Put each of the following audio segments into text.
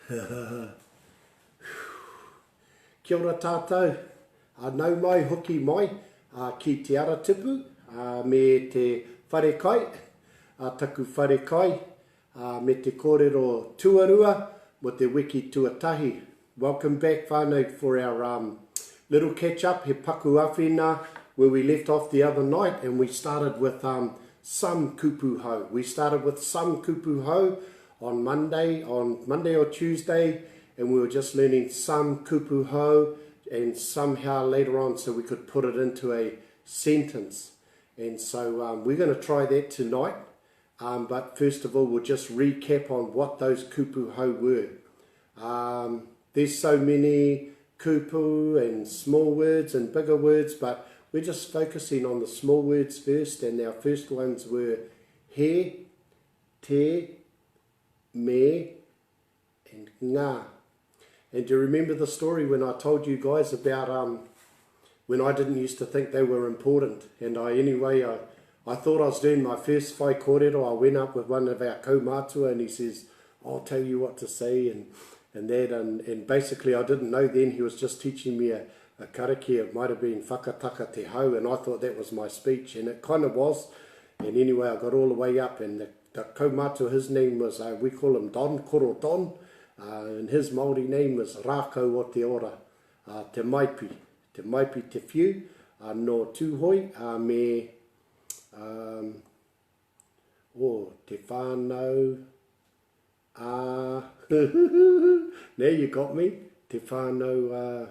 Kia ora tātou, nau mai hoki mai ki Te Aratipu me te wharekai, taku wharekai me te kōrero tuarua mo te wiki tuatahi. Welcome back whānau for our um, little catch up, he paku awhina, where we left off the other night and we started with um, some kupu hou. We started with some kupu hou on Monday, on Monday or Tuesday, and we were just learning some kupu hou and somehow later on so we could put it into a sentence. And so um, we're going to try that tonight. Um, but first of all, we'll just recap on what those kupu hou were. Um, there's so many kupu and small words and bigger words, but we're just focusing on the small words first. And our first ones were he, te, me, and ngā. And do you remember the story when I told you guys about um, when I didn't used to think they were important? And I anyway, I, I thought I was doing my first whai kōrero. I went up with one of our kaumātua and he says, I'll tell you what to say and, and that. And, and basically I didn't know then he was just teaching me a, a karakia. It might have been whakataka te hau and I thought that was my speech and it kind of was. And anyway, I got all the way up and the, the kaumātua, his name was, uh, we call him Don, Koro Don, uh, and his Māori name was Rākau o te Ora, uh, Te Maipi, Te Maipi Te Whiu, uh, nō Tūhoe, uh, me, um, oh, Te Whānau, a, now you got me, Te Whānau, uh,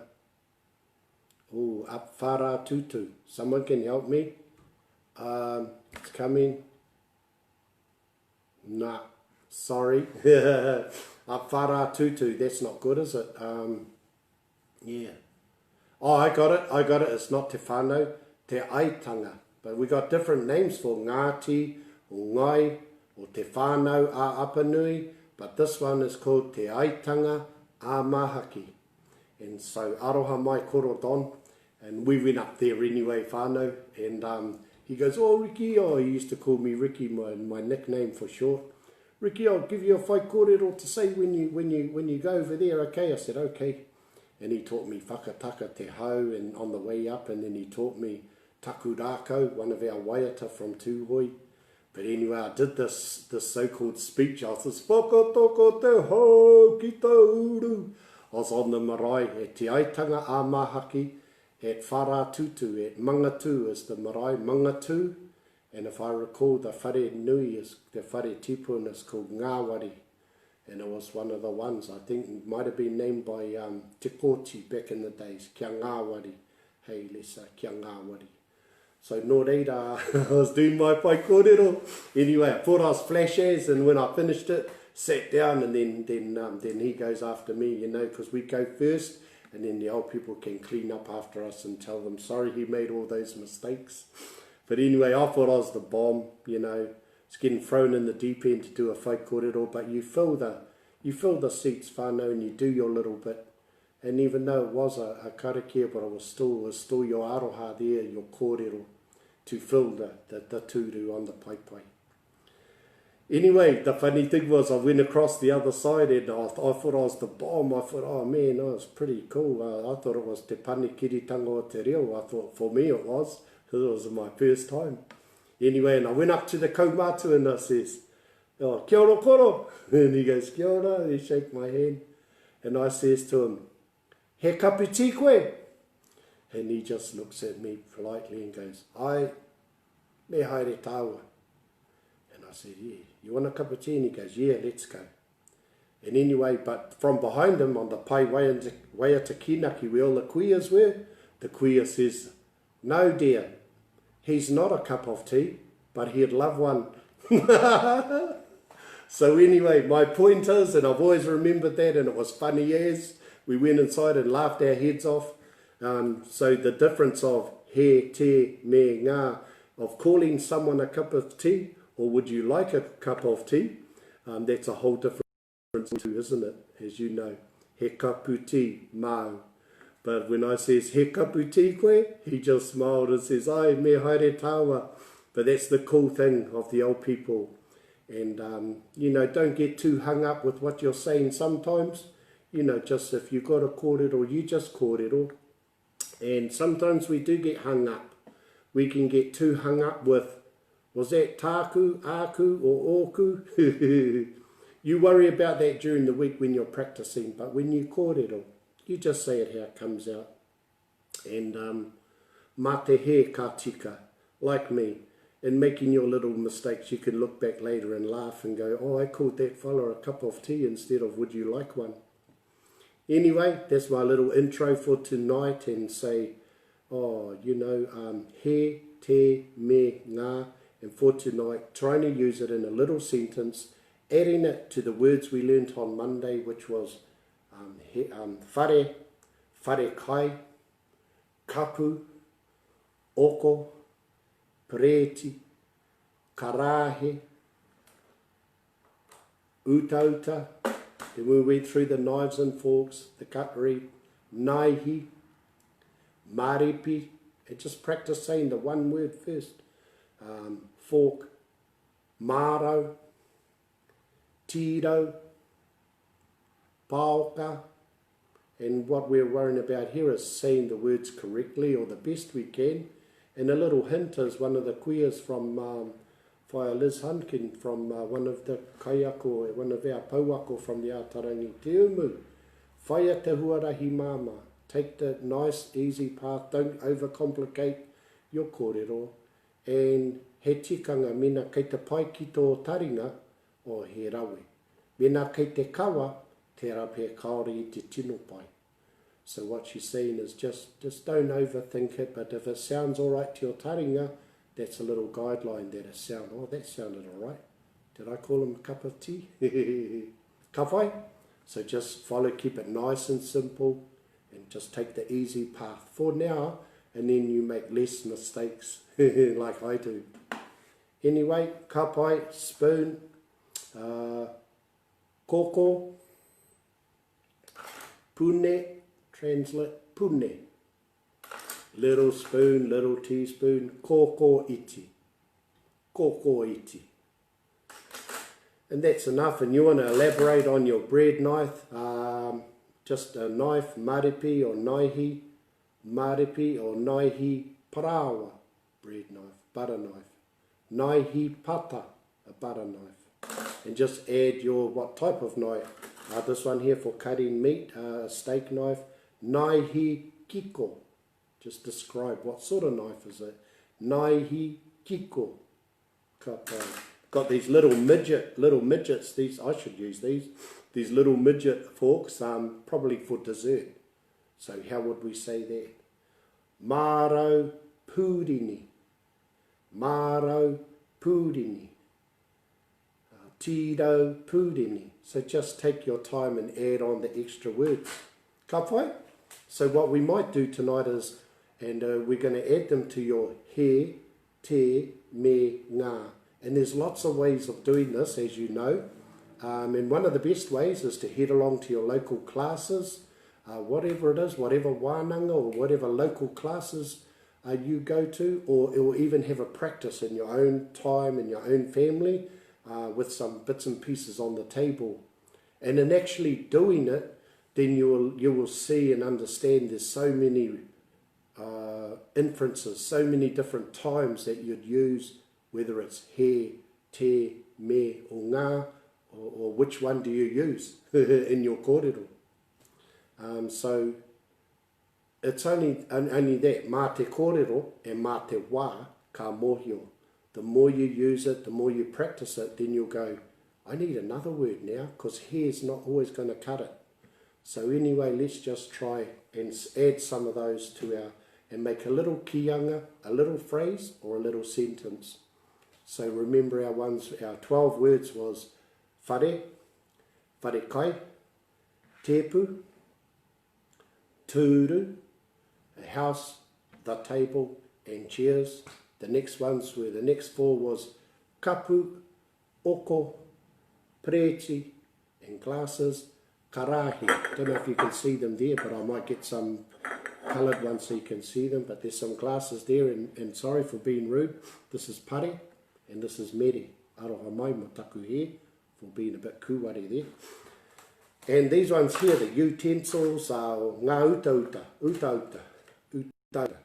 oh, up Whārātūtū. Someone can help me. Um, it's coming. Nah, sorry. up Whārātūtū, that's not good, is it? Um, yeah. Oh, I got it, I got it. It's not Te Whānau, Te Aitanga. But we got different names for Ngāti or Ngai or Te Whānau a Apanui, but this one is called Te Aitanga a Mahaki. And so aroha mai koro Don. And we went up there anyway, whānau. And um, he goes, oh, Ricky, oh, he used to call me Ricky, my, my nickname for short. Ricky, I'll give you a whai kōrero to say when you, when you, when you go over there, okay? I said, okay. And he taught me whakataka te hau and on the way up, and then he taught me taku rākau, one of our waiata from Tūhoe. But anyway, I did this, this so-called speech. I was whakataka te hau ki te uru. I was on the marae at Te Aitanga a Mahaki, at Wharatutu, at Mangatū is the marae, Mangatū. And if I recall, the whare nui is, the whare tipuna is called Ngāwari. And it was one of the ones, I think it might have been named by um, Te Kooti back in the days, Kia Ngāwari. Hey, Lisa, Kia Ngāwari. So nō reira, I was doing my whaikōrero. Anyway, I thought I was flash as, and when I finished it, sat down, and then, then, um, then he goes after me, you know, because we go first, and then the old people can clean up after us and tell them, sorry, he made all those mistakes. But anyway, I thought I was the bomb, you know. It's getting thrown in the deep end to do a whaikōrero, but you fill the, you fill the seats, whānau, and you do your little bit. And even though it was a, a karakia, but it was still, it was still your aroha there, your kōrero, to fill the, the, the tūru on the paepae. Anyway, the funny thing was I went across the other side and I, I thought I was the bomb. I thought, oh man, I was pretty cool. Uh, I thought it was Te Panekiretanga o Te Reo. I thought for me it was, because it was my first time. Anyway, and I went up to the kaumātua and I says, oh, kia ora koro. And he goes, kia ora. He shake my hand. And I says to him, he kapu tī koe? And he just looks at me politely and goes, ai, me haere tāua. And I said, yeah, you want a cup of tea? And he goes, yeah, let's go. And anyway, but from behind him on the pai waiata kinaki where all the kuias were, the kuia says, no dear, he's not a cup of tea, but he'd love one. so anyway, my point is, and I've always remembered that, and it was funny as, we went inside and laughed our heads off. Um, so the difference of he, te, me, ngā, of calling someone a cup of tea, or would you like a cup of tea, um, that's a whole different too, isn't it? As you know, he kapu tea, māu. But when I says, he kapu tea koe, he just smiled and says, ai, me haere tāua. But that's the cool thing of the old people. And, um, you know, don't get too hung up with what you're saying sometimes. You know, just if you got a kōrero, you just kōrero. And sometimes we do get hung up. We can get too hung up with, was that tāku, āku, or ōku? you worry about that during the week when you're practicing, but when you kōrero, you just say it how it comes out. And um, mā te hē ka tika, like me, in making your little mistakes, you can look back later and laugh and go, oh, I called that fella a cup of tea instead of would you like one? Anyway, that's my little intro for tonight and say, oh, you know, um, he, te, me, ngā, and for tonight, trying to use it in a little sentence, adding it to the words we learnt on Monday, which was um, he, um, whare, whare kai, kapu, oko, pereti, karahe, utauta. Then we went through the knives and forks, the cutlery, naihi, maripi, and just practice saying the one word first. Um, fork, maro, tiro, paoka, and what we're worrying about here is saying the words correctly or the best we can. And a little hint is one of the queers from um, Whaea Liz Hunkin from uh, one of the kaiako, one of our pouako from the Atarangi Te Umu. Whaia te huarahi māmā. Take the nice, easy path. Don't overcomplicate your kōrero. And he tikanga mena kei te pai ki tō taringa, oh, he rawe. Mena kei te kawa, tērā pea kāore i te tino pai. So what she's saying is just, just don't overthink it, but if it sounds all right to your taringa, that's a little guideline that it sound, oh, that sounded all right. Did I call him a cup of tea? Ka whai? So just follow, keep it nice and simple, and just take the easy path for now, and then you make less mistakes like I do. Anyway, ka pai, spoon, uh, koko, pune, translate, pune. Little spoon, little teaspoon, koko iti. Koko iti. And that's enough. And you want to elaborate on your bread knife, um, just a knife, maripi or naihi, maripi or naihi parawa, bread knife, butter knife. Naihi pata, a butter knife. And just add your, what type of knife. Uh, this one here for cutting meat, uh, a steak knife, naihi kiko. Just describe what sort of knife is it. Naihi kiko. Ka pai. Got these little midget, little midgets. These I should use these. These little midget forks, um, probably for dessert. So how would we say that? Maro pūrini. Maro pūrini. Uh, tiro pūrini. So just take your time and add on the extra words. Ka pai? So what we might do tonight is, and uh, we're going to add them to your he, te, me, ngā. And there's lots of ways of doing this, as you know. Um, and one of the best ways is to head along to your local classes, uh, whatever it is, whatever wānanga or whatever local classes uh, you go to, or, or even have a practice in your own time, in your own family, uh, with some bits and pieces on the table. And in actually doing it, then you will, you will see and understand there's so many uh, inferences, so many different times that you'd use, whether it's he, te, me, or ngā, or, or which one do you use in your kōrero. Um, so it's only, only that, mā te kōrero and mā te wā ka mōhio. The more you use it, the more you practice it, then you'll go, I need another word now, because here's not always going to cut it. So anyway, let's just try and add some of those to our, and make a little kīanga, a little phrase or a little sentence. So remember our ones, our 12 words was whare, whare kai, tēpu, tūru, a house, the table, and chairs. The next ones were, the next four was kapu, oko, preti, and glasses, karahi. Don't know if you can see them there, but I might get some coloured ones so you can see them. But there's some glasses there, and, and sorry for being rude. This is pare, and this is mere. Aroha mai mo taku he for being a bit kūware there. And these ones here, the utensils, uh, ngā utauta, utauta, utauta.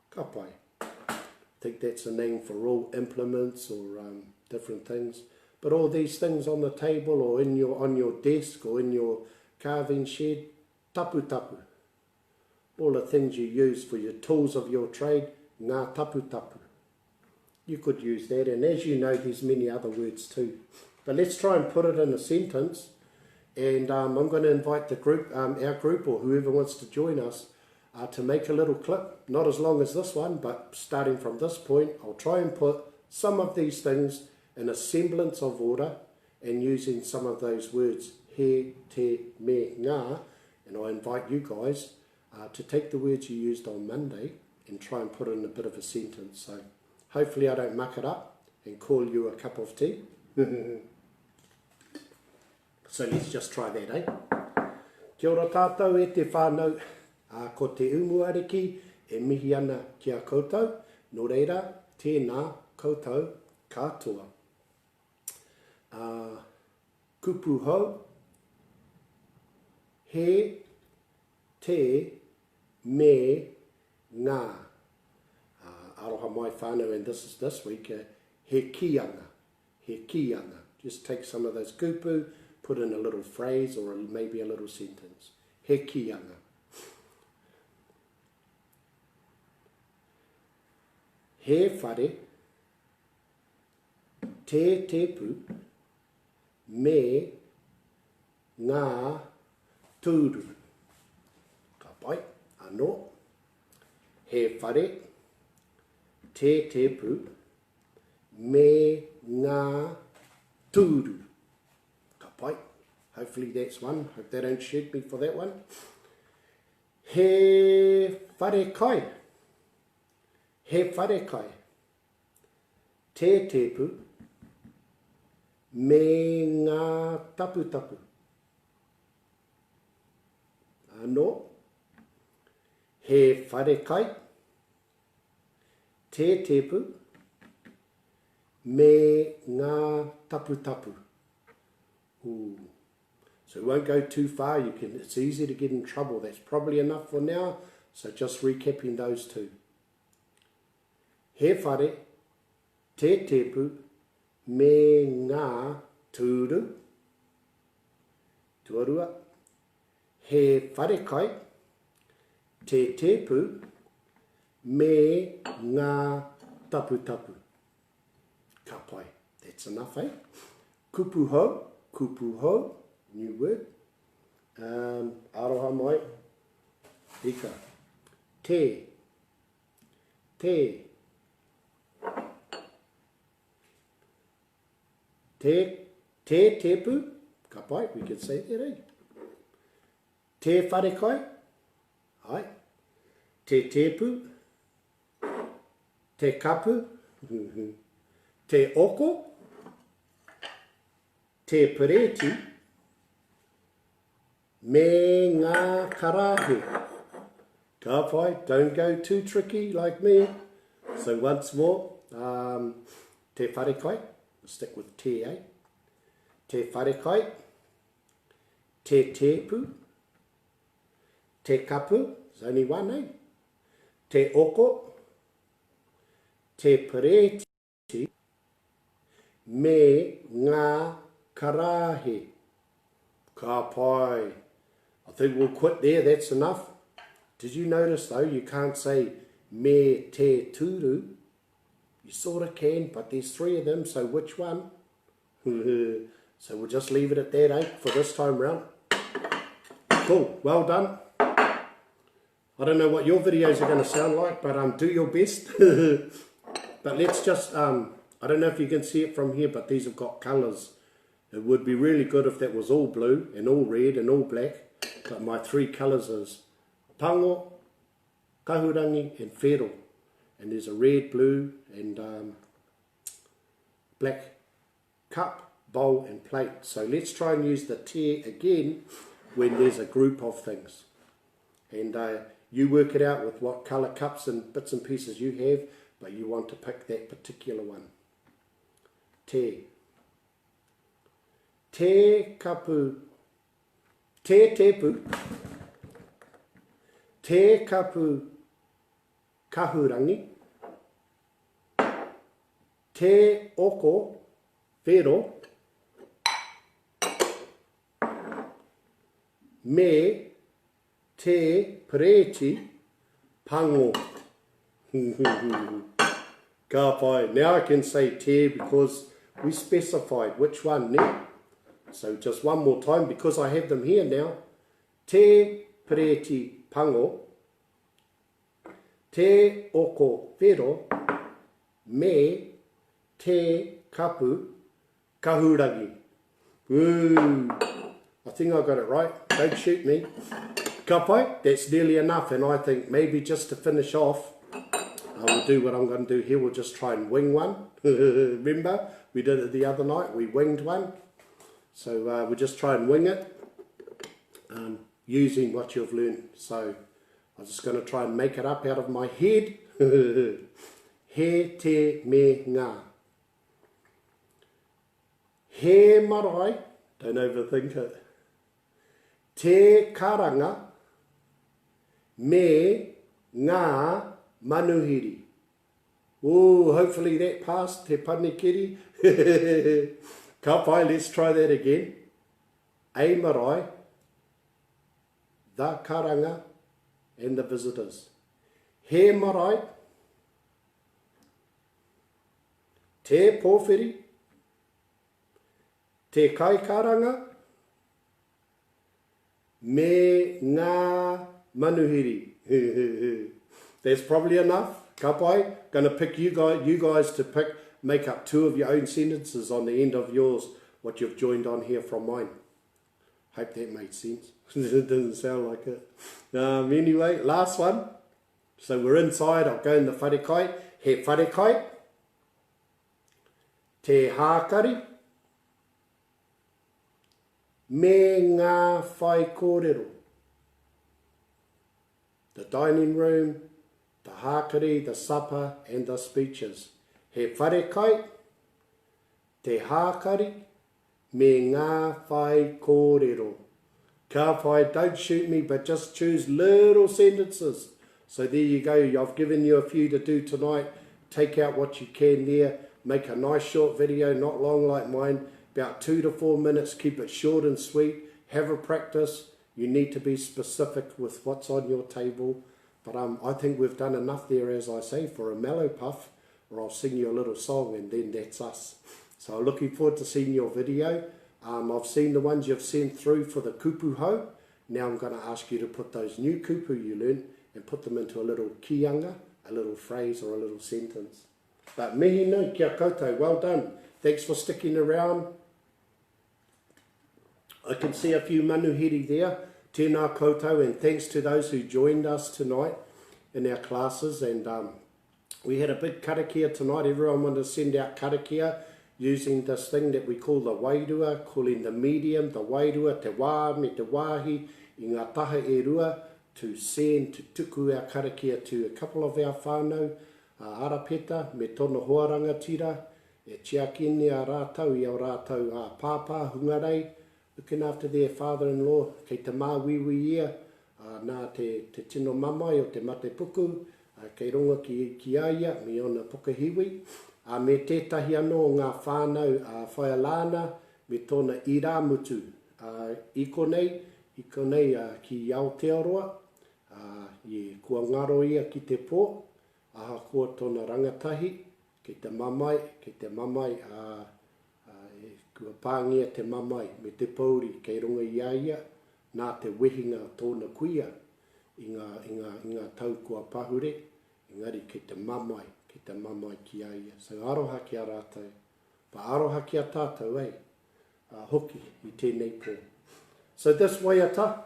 Ka pai. I think that's a name for all implements or um, different things. But all these things on the table or in your, on your desk or in your carving shed, tapu tapu. All the things you use for your tools of your trade, ngā tapu tapu. You could use that, and as you know, there's many other words too. But let's try and put it in a sentence, and um, I'm going to invite the group, um, our group, or whoever wants to join us, uh, to make a little clip, not as long as this one, but starting from this point, I'll try and put some of these things in a semblance of order and using some of those words, he, te, me, ngā, and I invite you guys uh, to take the words you used on Monday and try and put in a bit of a sentence. So hopefully I don't muck it up and call you a cup of tea. so let's just try that, eh? Kia ora tātou e te whānau, ā, ko te Umuariki e mihi ana ki a koutou, nō reira, tēnā koutou katoa. Ā, kupu hou, he, te, me, ngā. Ā, aroha mai whānau and this is this week, uh, he kīanga, he kīanga. Just take some of those kupu, put in a little phrase or a, maybe a little sentence. He kīanga. He whare, te tēpu, me ngā tūru. Ka pai, anō. He whare, te tēpu, me ngā tūru. Ka pai. Hopefully that's one. Hope they don't shoot me for that one. He whare kai. He whare kai. Te tēpu me ngā taputapu. Anō, he wharekai, te tēpu me ngā taputapu. Ooh. So won't go too far. You can, it's easy to get in trouble. That's probably enough for now. So just recapping those two. He whare, te tēpu, me ngā tūru. Tuarua, he wharekai, te tēpu, me ngā taputapu. Ka pai. That's enough, eh? Kupu hou, kupu hou, new word. Um, aroha mai. Ika. Te, Te. Te, te tēpu, ka pai, we can say that, eh? Te wharekai, ai. Te tēpu, te kapu, te oko, te pereti, Me ngā karāhe. Ka pai, don't go too tricky like me. So once more, um, te wharekai, we'll stick with te, eh? Te wharekai, te tēpu, te kapu, there's only one, eh? Te oko, te pereti, Me ngā karāhe. Ka pai. I think we'll quit there, that's enough. Did you notice though, you can't say me te tūru. You sort of can, but there's three of them, so which one? so we'll just leave it at that, eh, for this time round. Cool, well done. I don't know what your videos are going to sound like, but um, do your best. but let's just, um, I don't know if you can see it from here, but these have got colours. It would be really good if that was all blue and all red and all black. But my three colours is pango, kahurangi and whero. And there's a red, blue and um, black cup, bowl and plate. So let's try and use the te again when there's a group of things. And uh, you work it out with what colour cups and bits and pieces you have, but you want to pick that particular one. Te. Te kapu Te tēpu Te kapu kahurangi Te oko whero Me te perēti pango. Ka pai. Now I can say te because we specified which one, ne? So just one more time because I have them here now. Te perēti pango, te oko whero, me te kapu Kahurangi. Ooh. I think I got it right. Don't shoot me. Ka pai, that's nearly enough. And I think maybe just to finish off, I will do what I'm going to do here. We'll just try and wing one. Remember, we did it the other night. We winged one. So uh, we'll just try and wing it um, using what you've learned. So I'm just going to try and make it up out of my head. He te me ngā. He marae, don't overthink it, te karanga me ngā manuhiri. Ooh, hopefully that passed te panikiri. Ka pai, let's try that again. A marae, the karanga and the visitors. He marae, Te pōwhiri, te kaikaranga, me ngā manuhiri. That's probably enough. Ka pai. Gonna pick you guys, you guys to pick, make up two of your own sentences on the end of yours, what you've joined on here from mine. Hope that made sense. it doesn't sound like it. Um, anyway, last one. So we're inside, I'll go in the wharekai. He wharekai. Te hākari. Me ngā whaikōrero. The dining room, the hākari, the supper and the speeches. He wharekai, te hākari, me ngā whaikōrero. Ka pai, don't shoot me, but just choose little sentences. So there you go, I've given you a few to do tonight. Take out what you can there. Make a nice short video, not long like mine, about two to four minutes. Keep it short and sweet. Have a practice. You need to be specific with what's on your table. But um, I think we've done enough there, as I say, for a mellow puff, or I'll sing you a little song and then that's us. So I'm looking forward to seeing your video. Um, I've seen the ones you've sent through for the kupu hou. Now I'm going to ask you to put those new kupu you learned and put them into a little kīanga, a little phrase or a little sentence. But mihi nui kia koutou, well done. Thanks for sticking around. I can see a few manuhiri there. Tēnā koutou and thanks to those who joined us tonight in our classes and um, we had a big karakia tonight. Everyone wanted to send out karakia using this thing that we call the wairua, calling the medium, the wairua, te wā me te wāhi, i ngā taha e rua, to send, to tuku our karakia to a couple of our whānau, a Arapeta me tona hoa rangatira, E tiaki nei a rātou i ō rātou pāpā hungarei, looking after their father-in-law, kei te māuiui ia, ā, nā te, te tino mamae o te mate puku, ā, kei rongo ki, ki a ia me ōna pokohiwi, ā, me tētahi anō o ngā whānau a Whaea Lana me tōna irāmutu, ā, i konei, i konei, ā, ki Aotearoa, ā, i, kua ngaro ia ki te pō, Ahakoa tōna rangatahi, kei te mamae, kei te mamae, ā, ā, e, kua pāngia te mamae me te pōuri kei runga i a ia, nā te wehinga o tōna kuia i ngā, i ngā, i ngā tau kua pahure, engari kei te mamae, kei te mamae ki a ia. So aroha ki a rātou, but aroha ki a tātou, eh, ā, hoki i tēnei pō. So this waiata,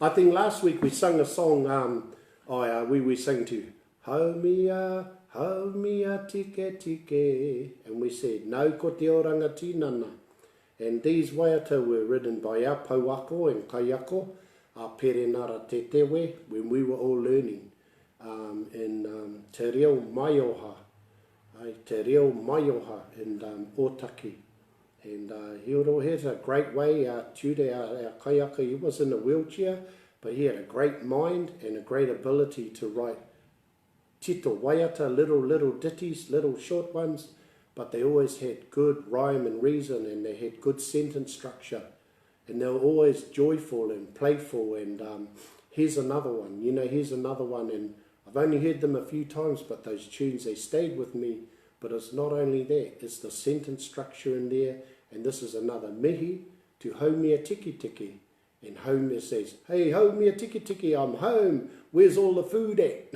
I think last week we sung a song, um, I, uh, we, we sang to Haumia, haumia tike tike, and we said, Nau ko te oranga tinana. And these waiata were written by our pouako and kaiako, a Perenara Te Tewe, when we were all learning um, in um, Te Reo Maioha. Ai, te reo maioha in um, Ōtaki. And uh, he had a great way, uh, Tude, our, our kaiaka, he was in a wheelchair, but he had a great mind and a great ability to write tito waiata, little, little ditties, little short ones, but they always had good rhyme and reason and they had good sentence structure. And they were always joyful and playful and um, here's another one, you know, here's another one. And I've only heard them a few times, but those tunes, they stayed with me. But it's not only that, it's the sentence structure in there. And this is another mihi to Haumia Tiketike. And Haumia says, hey, Haumia Tiketike, I'm home. Where's all the food at?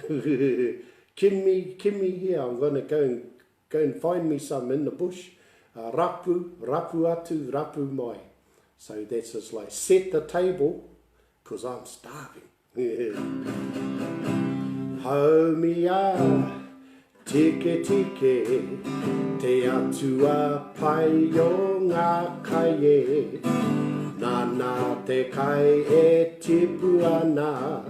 Kimi, kimi here, I'm going to go and, go and find me some in the bush. Uh, rapu, rapu atu, rapu mai. So that's just like, set the table, because I'm starving. Haumia, tiketike, te atua pai o ngā kai e. Nana te kai e tipu ana,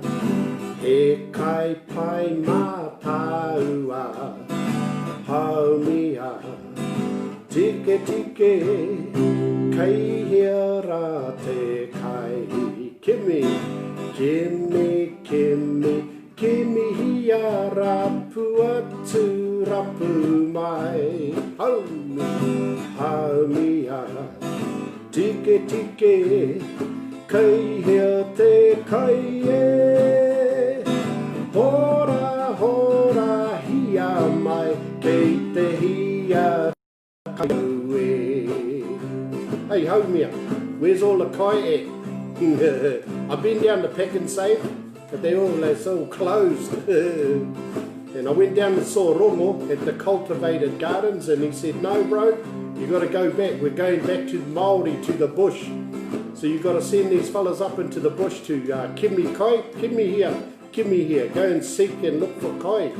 he kai pai mā tāua. Haumia, tiketike, kei hea rā te kai. Kimi, kimi, kimi, kimihia rapu atu, rapu mai. Haumi, haumia, tiketike, kei hea te kai e. Hora, hora, hia mai, kei te hia kai au e. Hey, Haumia, where's all the kai at? I've been down to Pak'nSave, but they all, it's all closed. And I went down and saw Rongo at the cultivated gardens, and he said, no, bro, you got to go back. We're going back to Māori, to the bush. So you got to send these fellas up into the bush to kimi kai, kimi here, kimi here. Go and seek and look for kai,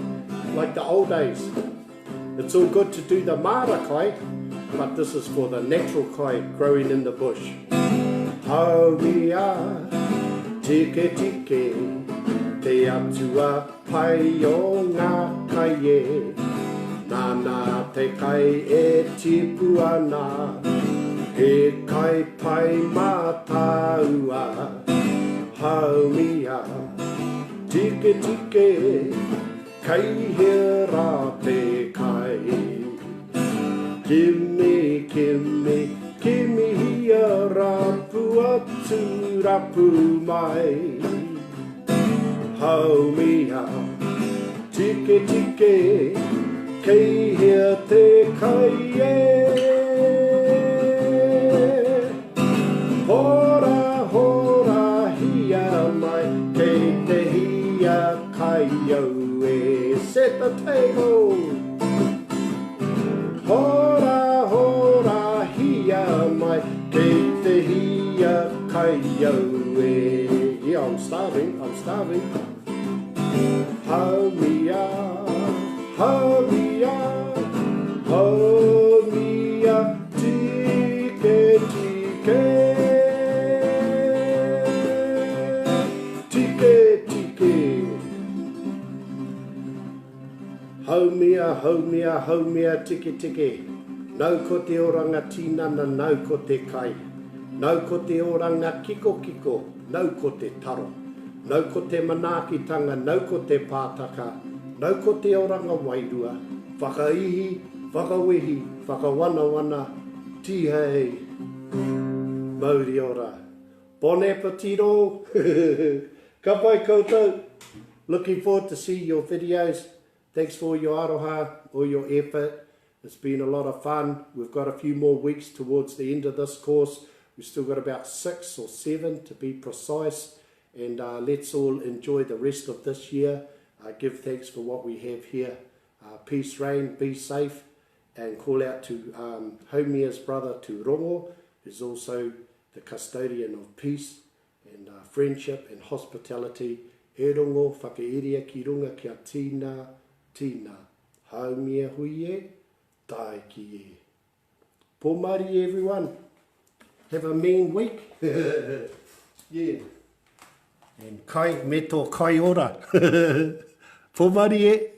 like the old days. It's all good to do the mara kai, but this is for the natural kai growing in the bush. Haumia, tiketike, te atua pai o ngā kai e. Nana te kai e tipu ana, he kai pai mā tāua. Haumia, tiketike, kei hea rā te kai. Kimi, kimi, kimihia rapu atu, rapu mai. Haumia, tiketike, kei hea te kai e. Hora, hora, hia mai, kei te hia kai au e. Set the table. Hora, hora, hia mai, kei te hia kai au e. Yeah, I'm starving, I'm starving. Haumia, haumia, haumia, tiketike. Tiketike. Haumia, haumia, haumia, tiketike. Nau ko te oranga tinana, nau ko te kai. Nau ko te oranga kikokiko, nau ko te taro. Nau ko te manaakitanga, nau ko te pātaka. Nau ko te oranga wairua. Whakaihi, whakawehi, whakawanawana, tihei, mauri ora. Bon appetito! Ka pai koutou! Looking forward to see your videos. Thanks for your aroha, all your effort. It's been a lot of fun. We've got a few more weeks towards the end of this course. We've still got about 6 or 7 to be precise. And let's all enjoy the rest of this year. Give thanks for what we have here. Peace reign, be safe, and call out to Haumia's brother, to Rongo, who's also the custodian of peace and friendship and hospitality. E rongo, whakairia ki runga kia tīna, tīna. Haumia hui e, tae ki e. Pōmārie everyone. Have a mean week. Yeah. And kai, me tō kai ora. Pōmārie.